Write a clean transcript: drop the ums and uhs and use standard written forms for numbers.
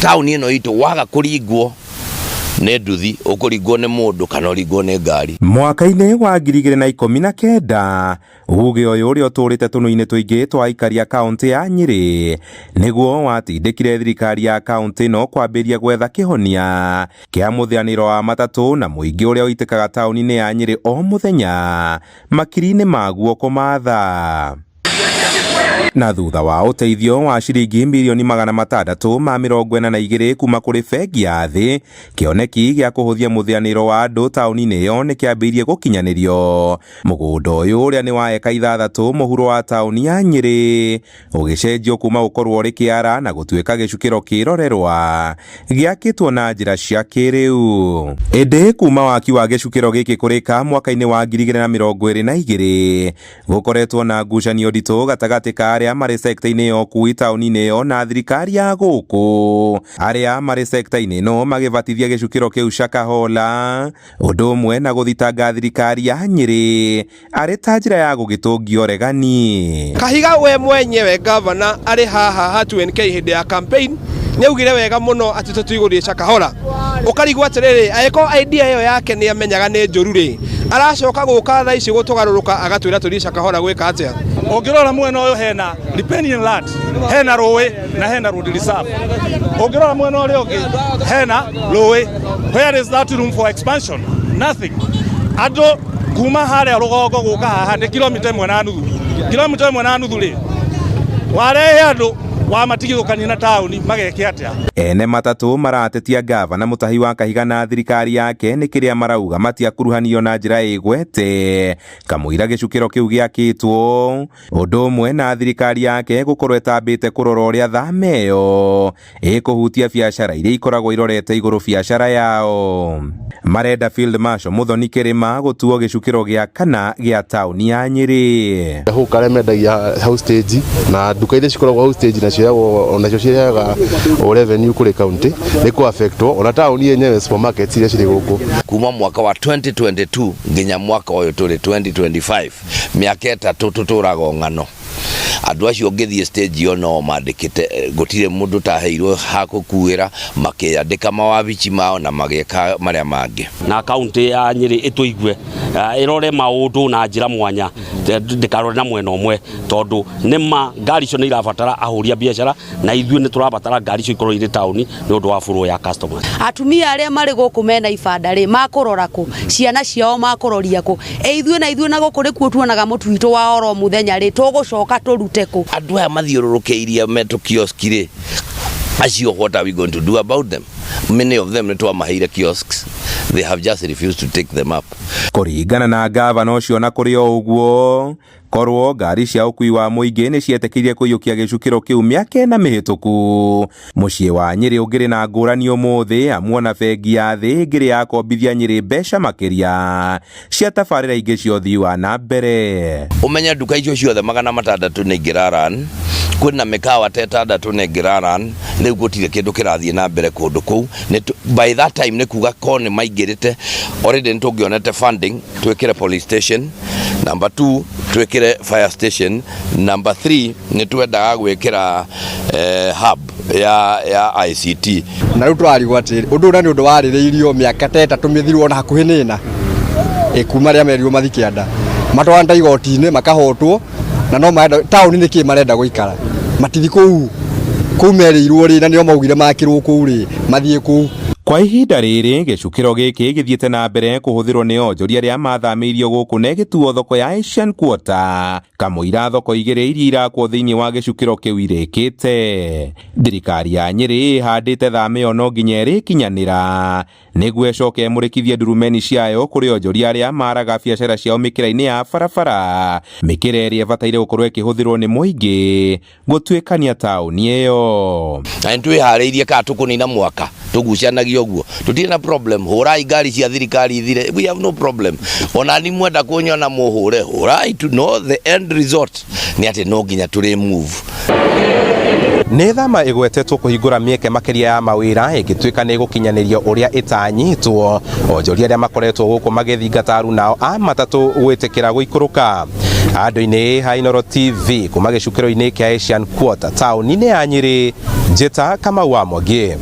Taũni ĩno itũ waga kũringwo nĩ nduthi, ũkũringwo nĩ mũndũ kana ũringwo nĩ ngari. Mwaka-inĩ wa 2019, uge ũyũ ũrĩa ũtũrĩte tũnua-inĩ tũingĩ twa aikari a kaũntĩ ya Nyĩrĩ nĩguo watindĩkire thirikari ya kaũntĩ ĩno kwambĩrĩria gwetha kĩhonia kĩa mũthĩanĩro wa matatũ na mũingĩ ũrĩa ũitĩkaga taũni-inĩ ya Nyĩrĩ o mũthenya makiri-inĩ maguo kũmatha. Na thutha wa ũteithio wa ciringi mirioni 642 kuma kũrĩ bengi ya thĩ, kĩoneki gĩa kũhũthia mũthĩanĩro wa andũ taũni-inĩ ĩyo nĩ kĩambĩrĩirie gũkinyanĩrio. Mũgũnda ũyũ ũrĩa nĩ wa eka 6 mũhuro wa taũni ya Nyĩrĩ ũgĩcenjio kuma gũkorwo ũrĩ kĩara na gũtuĩka gĩcukĩro kĩrorerwa gĩakĩtwo na njĩra cia kĩrĩu. Ĩndĩ kuma waki wa gĩcukĩro gĩkĩ kũrĩka mwaka-inĩ wa 2022, gũkoretwo na ngucanio nditũ gatagatĩ ka arĩa marĩ sekta-inĩ ya ũkui taũni-inĩ ĩyo na thirikari ya gũkũ. Arĩa marĩ sekta-inĩ ĩno magĩbatithia gĩcukĩro kĩu Shakahola, ũndũ ũmwe na gũthitanga thirikari ya Nyĩrĩ arĩ ta njĩra ya gũgĩtũngia ũregani. Kahiga we mwenyewe gavana arĩ haha ha 2NK hĩndĩ ya campaign nĩ augire wega mũno atĩ tũtigũthiĩ Shakahola. Ũkarigwo atĩrĩrĩ, angĩkorwo idea ĩyo yake nĩ amenyaga nĩ njũru rĩ, aracoka gũka thaa ici gũtũgarũrũka agatwĩra tũthiĩ Shakahola gwĩka atĩa? Ũngĩrora mwena ũyũ hena riparian land, hena rũĩ na hena road reserve. Ũngĩrora mwena ũrĩa ũngĩ hena rũĩ. Where is that room for expansion? Nothing. Andũ kuma harĩa rũgongo gũka haha nĩ kilomita 1.5. Kilomita 1.5 rĩ, warehe andũ wamatigithũkania na taũni mageke atĩa? Ene matatũ maratetia gavana Mutahi wa Kahiga na thirikari yake nĩ kĩrĩa marauga matiakuruhanio na njĩra ĩgwete kamũira gĩcukĩro kĩu gĩakĩtwo, ũndũ ũmwe na thirikari yake gũkorwo ĩtambĩte kũrora ũrĩa thama ĩyo ĩkũhutia biacara iria ikoragwo irorete igũrũ biacara yao. Marenda Field Marshal Muthoni Kĩrĩma gũtuo gĩcukĩro gĩa kana gĩa taũni ya Nyĩrĩ. Hũka arĩa mendagia house stage na nduka iria cikoragwo house stage na cioyagwo onacio cirehaga o revenue kũrĩ county nĩ kũ affectwo ona taũni yenyewe supermarkets iria cirĩ gũkũ. Kuma mwaka wa 2022 nginya mwaka ũyũ tũrĩ 2025, mĩaka 3 tũtũraga ng'ano. Andũ acio ũngĩthiĩ stage ĩyo no mandĩkĩte, gũtirĩ mũndũ taheirwo ha gũkuĩra, makĩandĩka mawabici mao na magĩka marĩa mangĩ. Na kaunti ya Nyĩrĩ ĩtũigue, ĩrore maũndũ na njĩra mwanya, ndĩkarore na mwena ũmwe, tondũ nĩma ngari icio nĩ irabatara ahũri a biacara na ithuĩ nĩ tũrabatara ngari icio ikorwo irĩ taũni nĩ ũndũ wa flow ya customers. Atumia arĩa marĩ gũkũ mena ibanda rĩ, makũrora kũ? Ciana ciao makũroria kũ? Ĩ ithuĩ na ithuĩ na gũkũ nĩkuo tuonaga mũtu witũ wa oro mũthenya rĩ, tũgũcoka tũrute kũ? Andũ aya mathiũrũrũkĩirie metũ kiosk rĩ, acio what are we going to do about them? Many of them nĩ twamaheire kiosks, they have just refused to take them up. Kũringana na gavana ũcio na kũrĩ o ũguo, korwo ngari cia ũkui wa mũingĩ nĩ cietĩkĩirie kũiyũkia gĩcukĩro kĩu mĩaka 4 mĩhĩtũku, mũciĩ wa Nyĩrĩ ũngĩrĩ na ngũrani ũmũthĩ, amu ona bengi ya thĩ ĩngĩrĩ yakombithia Nyĩrĩ mbeca makĩria cia tabarĩra ingĩ cia ũthii wa na mbere. Ũmenye nduka icio ciothe 600 nĩ ingĩraran, kwĩna mĩkawa ta 6 nĩ ĩngĩraran, rĩu gũtirĩ kĩndũ kĩrathiĩ na mbere kũndũ kũu. By that time nĩ kuga ko nĩ maingĩrĩte already, nĩ tũngĩonete funding twĩkĩre police station number 2, twĩkĩre fire station number 3, nĩ twendaga gwĩkĩra hub ya ICT. Na rĩu tũrarigwo atĩrĩ, ũndũ ũrĩa nĩ ũndũ warĩrĩirio mĩaka ta 3 mĩthiru ona hakuhĩ nĩ 4 kuma rĩrĩa merirwo mathiĩ kĩanda, matwarana igoti-inĩ makahotwo, na no marenda taũni. Nĩkĩ marenda gũikara matithi kũu kũu merĩirwo rĩ, na nĩo maugire makĩrwo kũu rĩ, mathiĩ kũu. Kwa ihinda rĩrĩ gĩcukĩro gĩkĩ gĩthiĩte na mbere kũhũthĩrwo nĩ onjoria arĩa mathamĩirio gũkũ na ĩgĩtuo thoko ya Asian Quarter, kamũira thoko 2 iria irakwo thĩinĩ wa gĩcukĩro kĩu irĩkĩte. Thirikari ya Nyĩrĩ ĩhandĩte thama ĩyo no nginya ĩrĩkinyanĩra nĩguo ĩcoke ĩmũrĩkithie ndurumeni ciayo kũrĩ onjoria arĩa maraga biacara ciao mĩkĩra-inĩ ya barabara, mĩkĩra ĩrĩa ĩbataire gũkorwo ĩkĩhũthĩrwo nĩ mũingĩ gũtuĩkania taũni ĩyo. Na nĩ twĩharĩirie kana tũkũnina mwaka tũgucanagia ũguo, tũtirĩ na problem. Hũrai ngari cia thirikari ithire, we have no problem. Ona ni mwenda kũnyona mũhũre, hũrai tu, no the end result nĩ atĩ no nginya tũrĩ move. Nĩ thama ĩgwetetwo kũhingũra mĩeke makĩria ya mawĩra ĩngĩtuĩka nĩ ĩgũkinyanĩrio ũrĩa ĩtanyĩtwo. Onjoria arĩa makoretwo gũkũ magĩthingata arunao a matatũ gwĩtĩkĩra gũikũrũka. Andũ-inĩ ha Inooro TV kuma gĩcukĩro-inĩ kĩa Asian Quarter taũni-inĩ ya Nyĩrĩ, Njĩta Kamau wa Mwangi.